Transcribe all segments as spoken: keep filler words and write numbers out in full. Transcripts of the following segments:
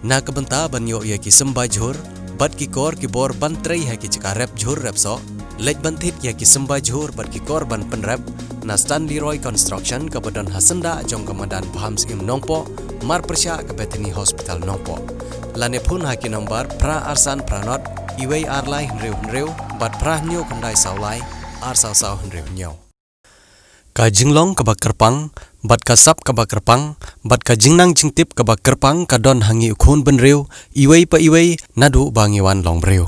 Na ka bynta ban ïoh ïa ki symbai jhur bad ki kor ki bor ban trei ha ki jaka rep jhur rep soh, leit ban thied ïa ki symbai jhur bad ki kor ban pynrep na Stanley Roy Construction kaba don ha syndah jong ka madan Paham Syiem Nongpoh, mar pyrshah ka Bethany Hospital Nongpoh. Lane phone ha ki nombar phra ar san phra nod, iwei ar lai hynriew hynriew bad phra hynñiew khyndai saw lai, ar saw saw hynriew hynñiew. Ka jinglong kaba kyrpang bad ka sap kaba kyrpang bad ka jingnang jingtip kaba kyrpang ka don ha ngi u khun bynriew, iwei pa iwei, naduh ba ngi wan long briew.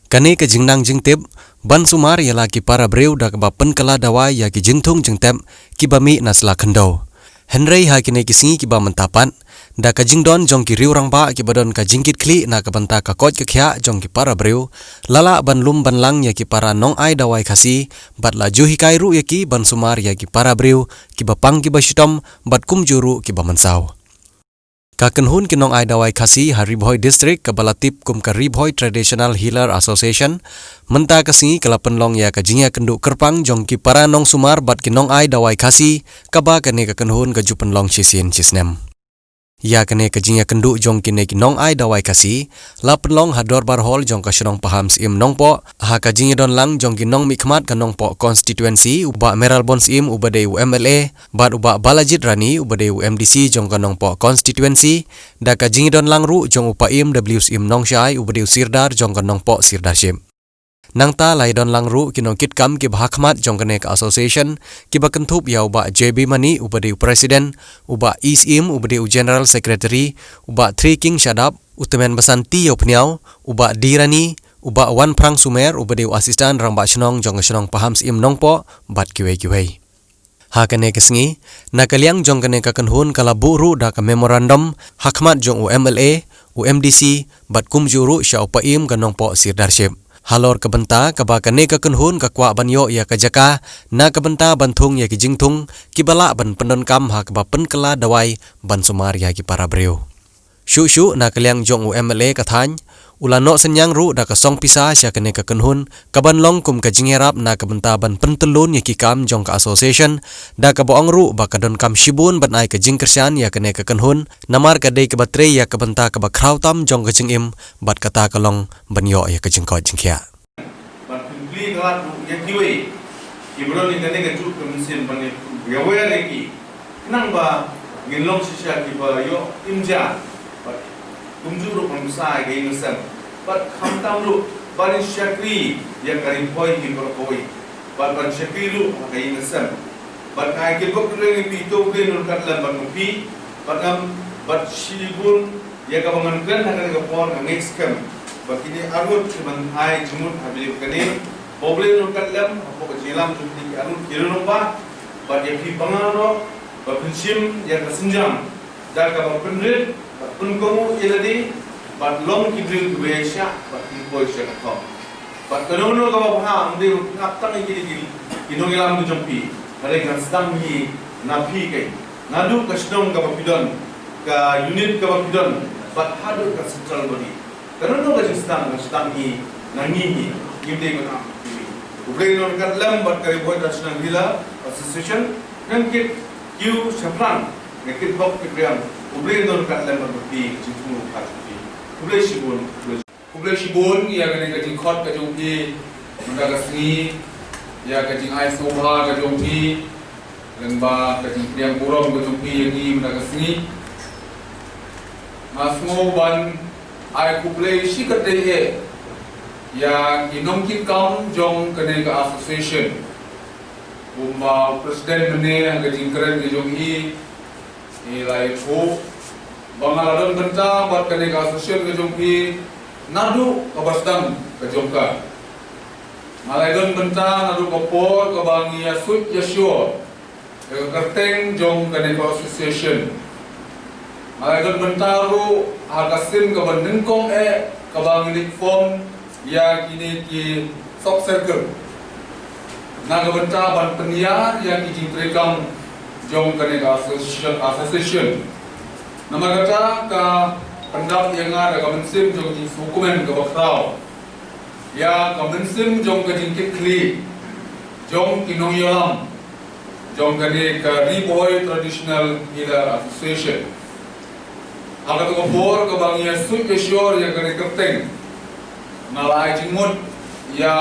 Kane ka jingnang jingtip ban sumar ïa la ki para briew da kaba pynkylla dawai ïa ki jingthung jingtep kiba mih na sla khyndew. Hynrei ha kine ki sngi kiba mynta pat, da ka jingdon jong ki riew rangbah kiba don ka jingkitkhlieh na ka bynta ka koit ka khiah jong ki para briew, la lah ban lum ban lang ïa ki para nongai dawai Khasi bad la ju hikai ruh ïa ki ban sumar ïa ki para briew kiba pang kiba shitom bad kumjuh ruh kiba mynsaw. Ka kynhun ki nongai dawai Khasi ha Ri Bhoi District kaba la tip kum ka Ri Bhoi Traditional Healer Association, mynta ka sngi ka la pynlong ïa ka jingïakynduh kyrpang jong ki para nongsumar bad ki nongai dawai Khasi, kaba kane ka kynhun ka ju pynlong shisien shisnem. Ïa kane ka jingïakynduh jong kine ki nongai dawai Khasi la pynlong ha Dorbar Hall jong ka shnong Paham Syiem Nongpoh, ha ka jingïadon lang jong ki nongmihkhmat ka Nongpoh Constituency, u Bah Mayralborn Syiem uba dei u M L A, bad u Bah Balajied Rani uba dei u M D C jong ka Nongpoh Constituency, da ka jingïadon lang ruh jong u Paiem W Syiem Nongshai uba dei u Sirdar jong ka Nongpoh Sirdarship. Nangta la ïadon lang ruh ki nongkitkam kiba ha khmat jong kane ka association, kiba kynthup ïa u Bah J B Mani uba dei u president, u Bah E Syiem uba dei u general secretary, u Bah Three King Shadap, u tymmen basan T Ïewphniaw, u Bah D Rani, u Bah Wanphrang Sumer uba dei u assistant rangbah shnong jong ka shnong Paham Syiem Nongpoh, bad kiwei kiwei. Ha kane ka sngi, na ka liang jong kane ka kynhun ka la buh ruh da ka memorandum ha khmat jong u M L A, u M D C, bad kumjuh ruh sha u Paiem ka Nongpoh Sirdarship. Halor ka bynta kaba kane ka kynhun ka kwah ban ïoh ïa ka jaka na ka bynta ban thung ïa ki jingthung kiba lah ban pyndonkam ha kaba pynkylla dawai ban sumar ïa ki para briew. Shuh shuh na ka liang jong u M L A ka thaiñ, u la noh synñiang ruh da ka song pisa sha kane ka kynhun kaban long kum ka jingïarap na ka bynta ban pyntyllun ïa ki kam jong ka association, da kaba ong ruh ba ka donkam shibun ban ai ka jingkyrshan ïa kane ka kynhun, namar ka dei kaba trei ïa ka bynta kaba khraw tam jong ka jingim, bad kata ka long ban ïoh ïa ka jingkoit jingkhiah. Ban pynplie ka lad ruh ïa kiwei kiba don ïa kane ka juk ka mynsiem ban ïa, ïawer ïa ki. Khnang ba ngin long shisha kiba ïoh im ja bad kumjuh ruh ban bsa ïa ka ïing ka sem bad khamtam ruh ban shakri ïa ka Ri Bhoi hi baroh kawei bad ban shakri ruh ha ka ïing ka sem. Bad nga ai kyrpad kyrdoh ïa phi, to U Blei un ryngkat lem bad ma phi bad ngam, bad shibun ïa kaba ngan kren ha kane ka por, nga ngeit skhem ba kine arngut ki ban ai jingmut ha bynta kane, ba U Blei un ryngkat lem hapoh ka jingïalam jong kine ki arngut ki rangbah, bad ïa phi baroh ba phin shim ïa ka sienjam da kaba pynrit bad pynkohnguh ïa lade bad long ki briew kiba ïaishah bad pynpoi sha ka thong. Bad kano kano kaba bha, ym dei ban pyngap tang ïa kine ki, ki nongïalam ki jong phi. Hynrei kan sdang hi na phi keiñ. Naduh ka shnong kaba phi don, ka unit kaba phi don, bad haduh ka central body. Kano kano ka jingsdang, kan sdang hi na ngi hi. Ngim dei ban ap ïa phi. U Blei un ryngkat lem bad ka Ri Bhoi Traditional Healer Association, ngan kit kiew shaphrang, ngan kit bok kit riam. U Blei un ryngkat lem bad phi, jingthmu ruh ha phi. U Blei shibun, U Blei Khublei shibun ïa kane ka jingkhot ka jong phi mynta ka sngi, ïa ka jingai sngewbha ka jong phi, lem bad ka jingpdiang burom ka jong phi ïa ngi mynta ka sngi. Nga sngew ban ai khublei shikatdei eh ïa ki nongkitkam jong kane ka association. Kumba u president mynne ha ka jingkren ka jong i, i la ïathuh ba nga la don bynta bad kane ka association ka jong phi naduh kaba sdang ka jong ka. Nga la don bynta naduh ka por kaba ngi ïasuit ïashor ïa ka kyrteng jong kane ka association. Nga la don bynta ruh ha ka sien kaba nyngkong eh kaba ngi leit form ïa kine ki sub circle na ka bynta ban pynïar ïa ki jingtreikam jong kane ka association, association. Namar kata ka pyndap ïa nga da ka mynsiem jong jingsngewkmen kaba khraw, ïa ka mynsiem jong ka jingkitkhlieh jong ki nongïalam jong kane ka Ri Bhoi Traditional Healer Association. Ha katu ka por kaba ngi ïa suk ïa shor ïa kane ka kyrteng, nga la ai jingmut ïa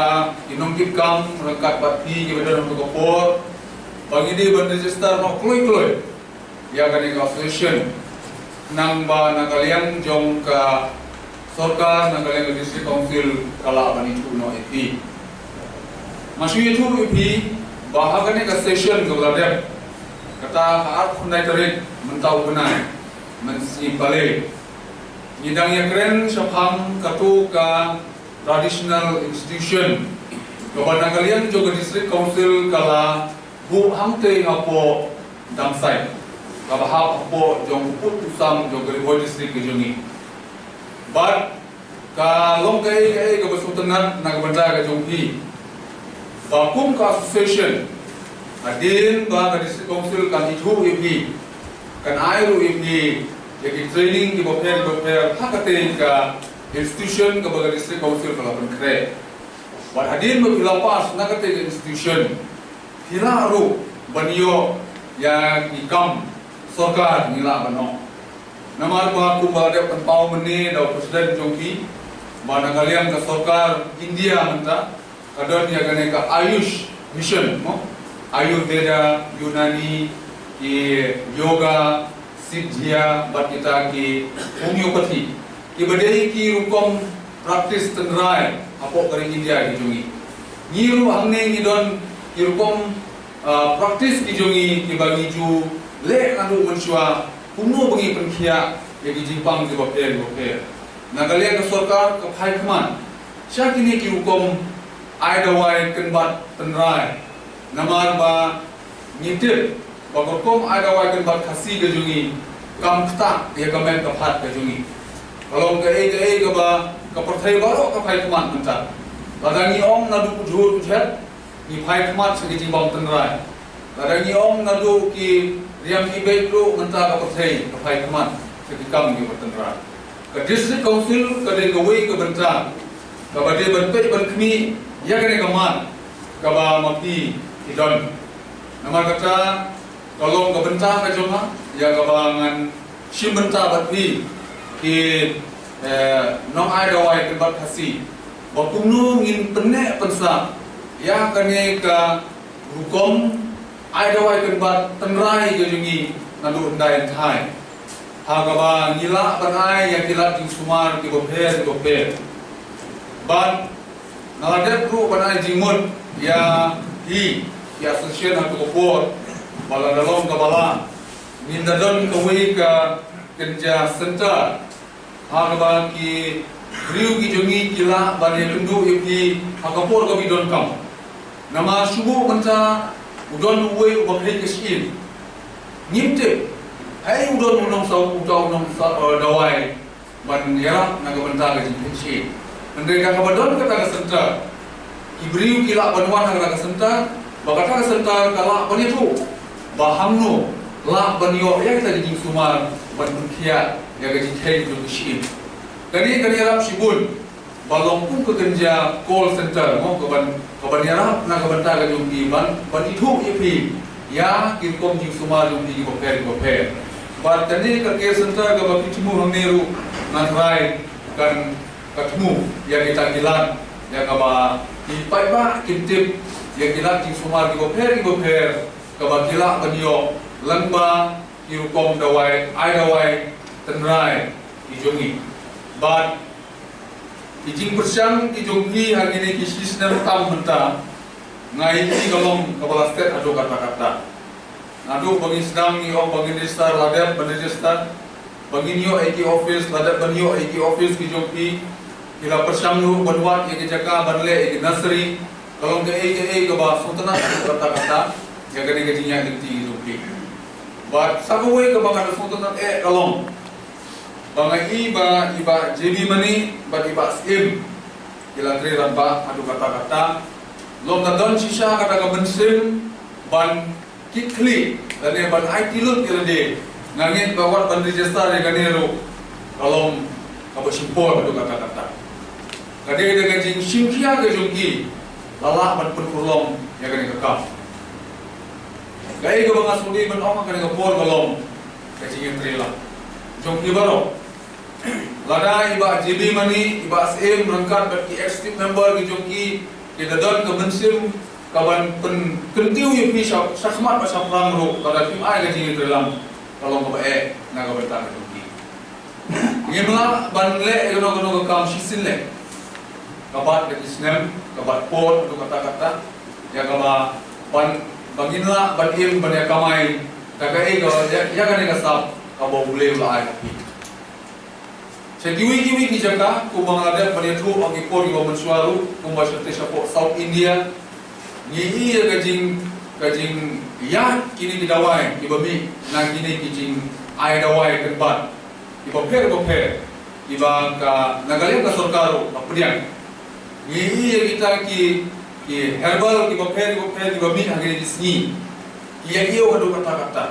ki nongkitkam ryngkat bad phi kiba don ha katu ka por ba ngi dei ban register noh kloi kloi ïa kane ka association, nangba na ka liang jong ka sorkar, na ka liang ka District Council ka lah ban ithuh noh ïa phi. Nga shu ïathuh ïa phi ba ha kane ka session kaba la dep, kata ka arphew khyndai tarik mynta u bnai, mynsngi Palei, ngi dang ïakren shaphang katu ka traditional institution kaba na ka liang jong ka District Council ka la buh hangtei hapoh Damsait, kaba hap hapoh jong u pud u sam jong ka Ri Bhoi District ka jong ngi. Bad ka long kaei kaei kaba sngewtynnat na ka bynta ka jong phi, ba kum ka association, hadien ba ka District Council kan ithuh ïa phi, kan ai ruh ïa phi ïa ki training kiba pher kiba pher ha katei ka institution kaba ka District Council ka la pynkhreh. Bad hadien ba phi la pass na katei ka institution, phi lah ruh ban ïoh ïa ki kam sorkar, ngi lah ban ong. Namar ba kumba la dep pynpaw mynne da u President jong phi, ba na ka liang ka sorkar India mynta ka don ïa kane ka Ayush Mission, mo? Ayurveda, Unani, ki yoga, Siddhya, bad kita ki homeopathy, kiba dei ki rukom practice tynrai hapoh ka ri India ki jong ngi. Ngi ruh hangne ngi don ki rukom, ah, practice ki jong ngi kiba ngi ju leh naduh mynshuwa, kumno ba ngi pynkhiah ïa ki jingpang kiba pher kiba pher. Na ka liang ka sorkar ka phai khmat sha kine ki rukom ai dawai kynbat tynrai, namar ba ngi tip ba ka rukom ai dawai kynbat Khasi ka jong ngi kam ktah ïa ka met ka phad ka jong ngi. Ka long kaei kaei kaba ka pyrthei baroh ka phai khmat mynta. Lada ngi ong naduh u jhur u jhet, ngi phai khmat sha ki jingbam tynrai. Lada ngi ong naduh ki riam ki beit ruh, mynta ka pyrthei ka phai khmat sha ki kam kiba tynrai. Ka District Council ka dei kawei ka bynta kaba dei ban peit ban khmih ïa kane ka mat kaba ma phi phi don. Namar kata, ka long ka bynta ka jong nga ïa kaba ngan shim bynta bad phi ki, eh, nong ai dawai kynbat Khasi, ba kumno ngin pynneh pynsah ïa kane ka rukom ai dawai kynbat tynrai ka jong ngi naduh hyndai hynthai, ha kaba ngi lah ban ai ïa ki lad jingsumar kiba pher kiba pher. Bad nga la dep ruh ban ai jingmut ïa phi ki association ha katu ka por, ba lada long kaba lah, ngin da don kawei ka kynja center ha kaba ki briew ki jong ngi ki lah ban ïakynduh ïa phi ha ka por kaba phi donkam. Namar shu buh mynta u don uwei uba kheiñ ka shyieng, ngim tip haei u don u nongsaw, uta u nongsaw, eh, dawai ban ïarap na ka bynta ka jingkheiñ shyieng. Hynrei da kaba don kata ka center, ki briew ki lah ban wan ha kata ka center, ba kata ka center ka lah ban ïathuh ba hangno lah ban ïoh ïa kita ki jingsumar ban pynkhiah ïa ka jingkheiñ jong ki shyieng. Kane kan ïarap shibun ba long kum ka kynja call center, mo, kaban, kaban ïarap na ka bynta ka jong phi ban, ban ithuh ïa phi ïa ki rukom jingsumar jong phi kiba pher kiba pher. Bad kane ka care center kaba phi thmu hangne ruh, nga tharai kan ka thmu ïa kita ki lad ïa kaba ki paidbah kin tip ïa ki lad jingsumar kiba pher kiba pher kaba ki lah ban ïoh lyngba ki rukom dawai, ai dawai tynrai ki jong ngi. Bad ki jingpyrshang ki jong phi ha kine ki shisnem tam mynta, nga ïohi ka long kaba la stet haduh katta katta. Naduh ba ngi sdang ngi ong ba ngin register, la dep ban register, ba ngin ïoh ïa ki office, la dep ban ïoh ïa ki office ki jong phi. Ki la pyrshang ruh ban wad ïa ki jaka ban leh ïa ki nursery. Ka long kaei kaei kaba sngewtynnat katta katta ïa kane ka jingïaid lynti ki jong phi. Bad sa kawei kaba nga da sngewtynnat eh ka long ba nga i ba i Bah J B Mani bad i Bah Syiem ki la trei rangbah haduh katta katta. Long ka don shisha kata ka mynsiem ban kit khlieh lane ban aiti lut ïa lade. Nga ngeit ba wat ban register ïa kane ruh ka long kaba shim por haduh katta katta. Ka dei da ka jingshim khia ka jong ki la lah ban pynurlong ïa kane ka kam. Kaei kaba nga sngewdei ban ong ha kane ka por ka long ka jingïatrei lang jong phi baroh. Lada i Bah J B Mani, i Bah Syiem ryngkat bad ki executive member ki jong ki, ki da don ka mynsiem ka ban pyn-, kyntiew ïa phi sha, shakhmat bad shaphrang ruh, lada phim ai ka jingïatreilang, ka long kaba eh na ka bynta ka jong ki. Ngim lah ban leh ïa kano kano ka kam shisien leh. Ka bat da ki snem, ka bat por, haduh katta katta. Ïa kaba ban, ba ngin lah ban im ban ïa kamai da kaei ka, ïa, ïa kane ka sap kaba U Blei u la ai ha phi. Sha kiwei kiwei ki jaka, kumba nga la dep ban ïathuh ha ki por kiba mynshuwa ruh, kumba shatei shapoh South India, ngi ïohi ïa ka jing, ka jingïaid kine ki dawai kiba mih na kine ki jingai dawai kynbat kiba pher bapher, kiba ka, na ka liang ka sorkar ruh ka pdiang. Ngi ïohi ïa kita ki, ki herbal kiba pher bapher kiba mih ha kine ki sngi. Ki ïa ïew haduh katta katta.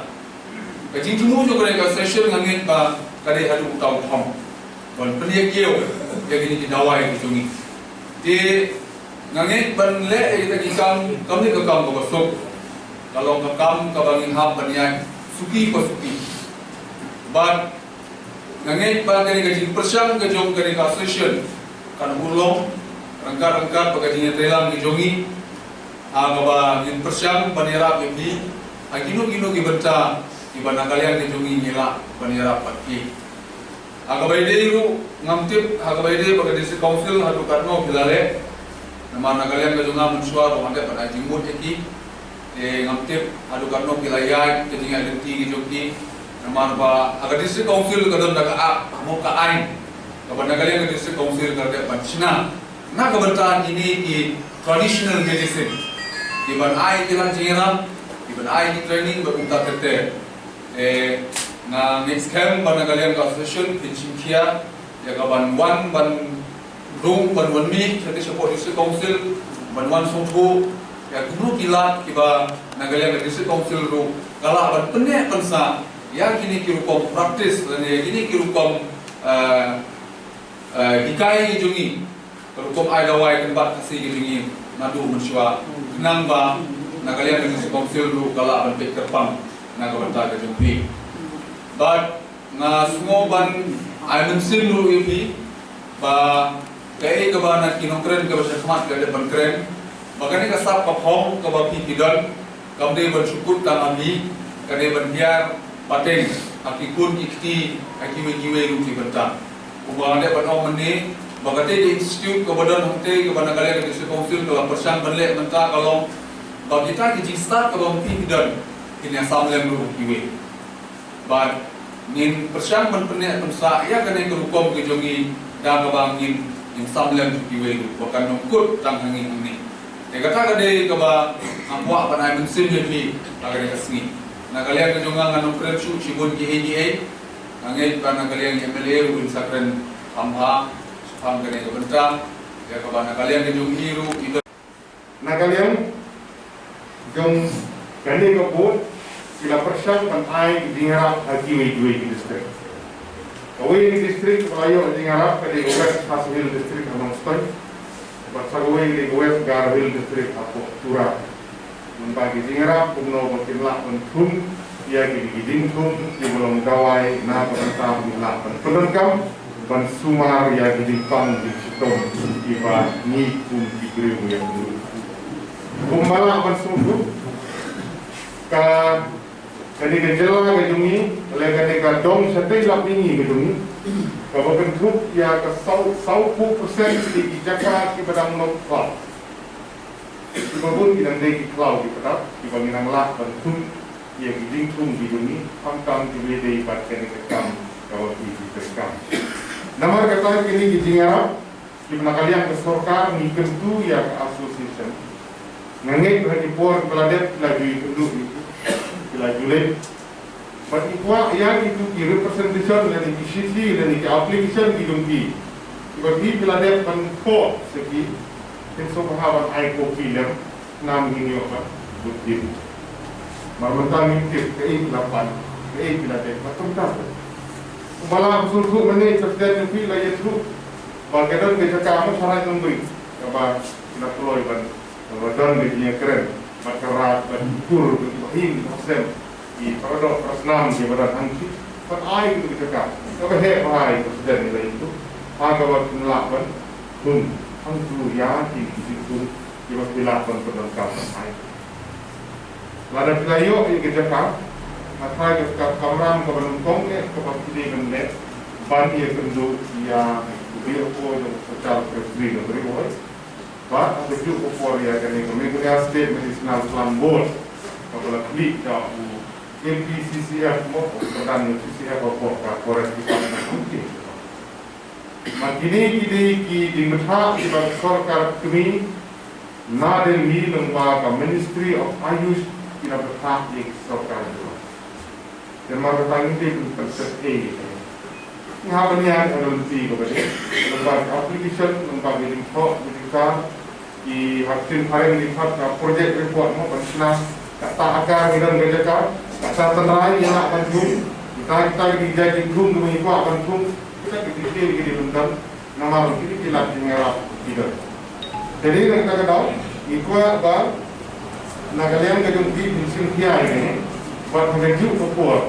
Ka jingthmu jong kane ka session nga ngeit ba ka dei haduh uta u thong ban pynïaid ïa kine ki dawai ki jong ngi. Te nga ngeit ban leh ïa kita ki kam, kam ne ka kam kaba suk. Ka long ka kam kaba ngin hap ban ïaid suki pa suki. Bad nga ngeit ba kane ka jingpyrshang ka jong kane ka session kan urlong ryngkat ryngkat bad ka jingïatreilang ki jong ngi. Ha kaba ngin pyrshang ban ïarap ïa phi ha kino kino ki bynta kiba na ka liang ka jong ngi ngi lah ban ïarap bad phi. Ha kaba ïadei ruh ngam tip ha kaba ïadei bad ka District Council haduh katno ki la leh. Namar na ka liang ka jong nga mynshuwa ruh nga dep ban ai jingmut ïa ki. Te ngam tip haduh katno ki la ïaid ka jingïaid lynti ki jong ki. Namar ba ha ka District Council ka don da ka act, ha mo ka aiñ, kaba na ka liang ka District Council ka dep ban shna na ka bynta kine ki traditional medicine, ki ban ai ki lad jingïarap, ki ban ai ki training bad kumta ter ter. Eh, nga ngeit skhem ba na ka liang ka association phin shim khia ïa ka ban wan, ban rung, ban wan mih shatei shapoh District Council, ban wan sngewthuh ïa kumno ki lad kiba na ka liang ka District Council ruh ka lah ban pynneh pynsah ïa kine ki rukom practice lane ïa kine ki rukom, eh, eh, hikai ki jong ngi. Ka rukom ai dawai kynbat Khasi ka jong ngi naduh mynshuwa. Khnang ba na ka liang ka District Council ruh ka lah ban peit kyrpang na ka bynta ka jong phi. Bad nga sngew ban ai mynsiem ruh ïa phi ba kaei kaba na ki nongkren kaba shakhmat ka dei ban kren, ba kane ka sap ka phong kaba phi phi don, kam dei ban shu kut tang ha phi, ka dei ban hiar pateng ha ki khun ki kti, ha kiwei kiwei ruh ki bynta. Kumba nga dei ban ong mynne ba katei ka institute kaba don hangtei kaba na ka liang ka District Council ka la pyrshang ban leh mynta ka long ba kita ki jingstad kaba phi phi don kin ïa sam lem ruh ha kiwei. Bad ngin pyrshang ban pynneh pynsah ïa kane ka rukom ka jong ngi da kaba ngin, ngin sam lem sha kiwei ruh ba kan ym kut tang ha ngi hangne. Te kata ka dei kaba nga kwah ban ai mynsiem ïa phi ha kane ka sngi. Na ka liang ka jong nga ngan ym kren shuh shibun kiei kiei. Nga ngeit ba na ka liang i M L A ruh in sa kren kham bha shaphang kane ka bynta. Ïa kaba na ka liang ka jong i ruh i don Na ka liang jong kane ka board, ki la pyrshang ban ai ki jingïarap ha kiwei kiwei ki district. Kawei ka district ba la ïoh jingïarap ka dei ka West Khasi Hills District ha Nongstoiñ. Bad sa kawei ka dei ka West Garo Hills District hapoh Tura. Mynba ki jingïarap kumno ba kin lah ban thung ïa ki, ki jingthung kiba long dawai na ka bynta ba kin lah ban pyndonkam ban sumar ïa ki jingpang jingshitom kiba ngi kum ki briew ïa ki. Kumba lah ban sumar ka, kane ka jylla ka jong ngi, lane kane ka dong shatei lap mihngi ka jong ngi, kaba kynthup ïa ka saw, sawphew percent ki, ki jaka kiba dang nongkhlaw. Kiba bun ki dang dei ki khlaw ki paidbah, kiba ngi nang lah ban thung ïa ki jingthung ki jong ngi, khamtam kiba ïadei bad kane ka kam kaba phi phi treikam. Namar kata kine ki jingïarap kiba na ka liang ka sorkar ngi kyntu ïa ka association. Nga ngeit ba ha ki por kiba la dep ki la ju ïakynduh ïa ki, ki la ju leit. Bad ngi kwah ïa kitu ki representation lane ki shithi lane ki application ki jong ki, kiba phi phi la dep ban thoh sha ki, kin sngewbha ban ai copy lem. Namar ngin ïoh ban bud din. Mar mynta ngim tip kaei phi la pan, kaei phi la dep, bad kumta. Kumba la sngewthuh mynne, President jong phi la ïathuh ba ka don ka jaka Mawshynrut Nongbri kaba phi la kloi ban, kaba don ka jingïakren bad ka raj bad ki kur bad ki bahaïing bahasem, ki paradoh parasnam kiba don hangtei. Ban ai ïa ka jaka kaba heh bha ïa ka President ïa la ïa ka, ha kaba kin lah ban thung hangtu ïa kine ki jingthung kiba ki lah ban pyndonkam ban ai. Lada phi la ïoh ïa ka jaka, nga tharai ka kamram kaba nyngkong eh kaba phi dei ban leh ban ïakynduh ïa u D F O jong u Special Secretary jong ka Ri Bhoi. Bad ha kajuh ka por ïa kane ka Meghalaya State Medicinal Plant Board kaba la khlieh da u M P C C F mo, u Pradhan jong C C F hapoh ka Forest Department. Ma kine ki dei ki jingbthah kiba ka sorkar kmie na Delhi lyngba ka Ministry of Ayush, ki la bthah ïa ki sorkar jylla. Te namar kata ngi dei ban pynset ei ïa kane. Ngi hap ban ïaid ha ka lynti kaba dei, lyngba ka application, lyngba ka jingthoh, ka jingkar, ki hap ktien phareng ki khot ka project report mo, ban shna katta akar ngi don ka jaka, katta tynrai ngi lah ban thung, kita kita ki jait jingthung kiba ngi kwah ban thung, kita ki detail ki dei ban don. Namar kine ki lad jingïarap ki don. Te dei na kata ka daw ngi kwah ba na ka liang ka jong phi phin shim khia ïa kane, bad ha kajuh ka por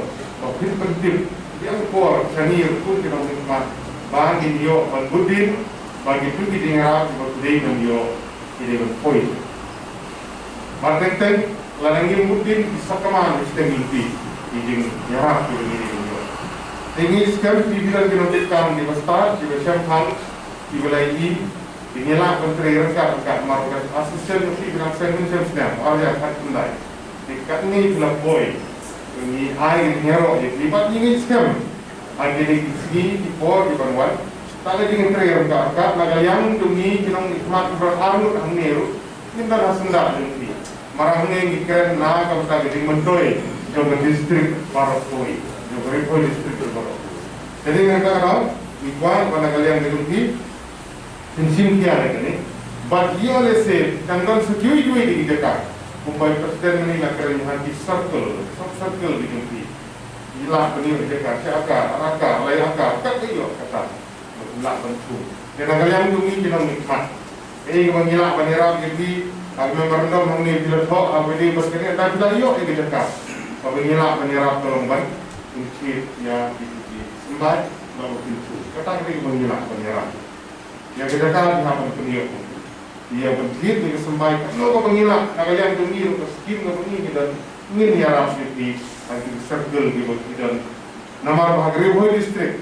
ba phin pyntip biang por shane ïa ki khun ki nongmihkhmat ba ngin ïoh ban bud din ba kito ki jingïarap ba ki dei ban ïoh, ki dei ban poi. Bad teng teng lada ngim bud din, ki sa kynmaw shiteng lynti ki jingïarap kiba ngi dei ban ïoh. Te ngi skhem phi, phi don ki nongtrei kam kiba stad, kiba shemphang, kiba la ïohi, ki ngi lah ban trei ryngkat ryngkat, namar ka association jong phi ka dang seng mynshem snem, ar hajar khatkhyndai. Te katne phi la poi, ngi ai ka jingïaroh ïa phi bad ngi ngeit skhem ha kine ki sngi ki por ki ban wan, tang ka jingtrei ryngkat ryngkat na ka liang jong ngi ki nongmihkhmat kiba arngut hangne ruh. Ngin don ha syndah jong phi. Namar hangne ngi kren na ka bynta ka jingmyntoi jong ka district baroh kawei, jong ka Ri Bhoi district baroh kawei. Te dei na kata ka daw ngi kwah ba na ka liang ka jong phi phin shim khia ïa kane. Bad ïoh lehse kan don sa kiwei kiwei de ki jaka kumba i President mynne la kren ha ki circle, sub circle ki jong phi. Ngi lah ban ïoh jaka shi akar, ar akar, lai akar, kat ka ïoh kata. Ba kin lah ban thung. Te na ka liang jong ngi ki nongmihkhmat, kaei kaba ngi lah ban ïarap ïa phi, ha ka memorandum hangne phi la thoh ha kaba ïadei bad kane, lada phi la ïoh ïa ka jaka kaba ngi lah ban ïarap ka long ban thied ïa ki, ki, ki symbai ba kin thung. Kata ka dei kaba ngi lah ban ïarap. Ïa ka jaka ngi hap ban pynïoh. Ïa ban thied ïa ka symbai, kano kaba ngi lah na ka liang jong ngi ruh, ka skim kaba ngi, ngi don, ngin ïarap ïa phi ha ki circle kiba ki don. Namar ba ha ka Ri Bhoi District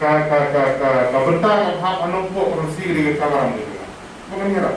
ka, ka, ka, ka, ka bynta kaba hap ha Nongpoh Khamsih ka dei ka kamram ka jong nga. Ba ngan ïarap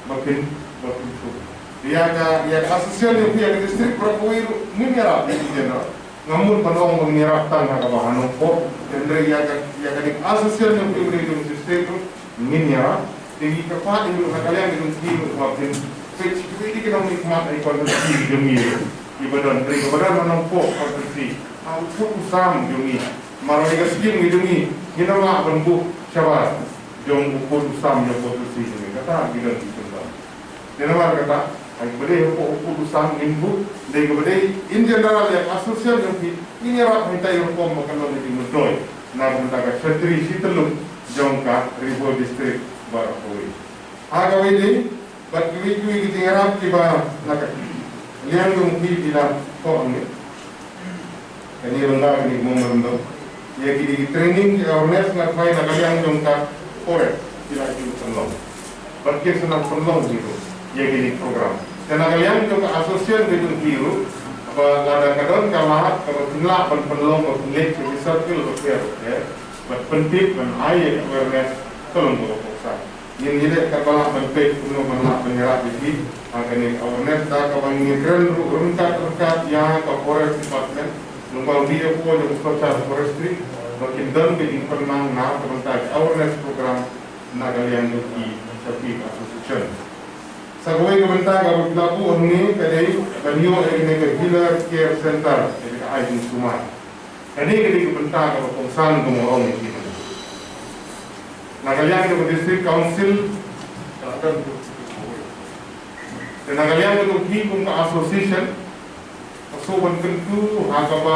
ba kin, ba kin thung. Ïa ka, ïa ka association jong phi ha ka district baroh kawei ruh ngin ïarap ïa ki, general. Ngam mut ban ong ba ngin ïarap tang ha kaba ha Nongpoh, hynrei ïa ka, ïa ka dei ka association jong phi ba dei jong ka district ruh ngin ïarap. Te ngi kyrpad ïa u na ka liang ka jong phi ruh ba phin peit sha kiwei de ki nongmihkhmat ha ki constituency jong ngi ruh, kiba don, hynrei kaba don ha Nongpoh constituency, ha u khun u sam jong ngi. Namar ïa ka skim ka jong ngi, ngin ym lah ban buh shabar jong u khun u sam jong ka constituency jong ngi. Kata ki don ki symbai. Te namar kata, ha kaba dei hapoh u khun u sam ngin buh, dei kaba dei in general ïa ka association jong phi, ngin ïarap ha ita i rukom ba kan long ka jingmyntoi na ka bynta ka Shatri Shityluk jong ka Ri Bhoi District baroh kawei. Ha kawei de, bad kiwei kiwei ki jingïarap kiba na ka liang jong phi phi la thoh hangne. Kane lynga kane ka memorandum. Ïa kine ki training, ki awareness nga tharai na ka liang jong ka forest ki la ju pynlong. Bad ki sa nang pynlong hi ruh ïa kine ki program. Te na ka liang jong ka association ka jong phi ruh, ba lada ka don ka lad kaba phin lah ban pynlong, ba phin leit sha ki circle bapher bapher, bad pyntip ban ai ïa ka awareness, ka long kaba kongsan. Ngin ïaleh katba lah ban peit kumno ban lah ban ïarap ïa ki ha kane ka awareness, da kaba ngin ïakren ruh ryngkat ryngkat ïa ka Forest Department, lyngba u D F O jong u Special Forestry, ba kin don ka jingpynmang na ka bynta ka awareness program na ka liang jong ki sha phi ka association. Sa kawei ka bynta kaba phi la buh hangne ka dei ban ïoh ïa kane ka Healer Care Center, kane ka ai jingsumar. Kane ka dei ka bynta kaba kongsan, kumba ong ïa phi. Na ka liang ka District Council, ka la don. Te na ka liang ka jong phi kum ka association, ka shu ban kyntu ha kaba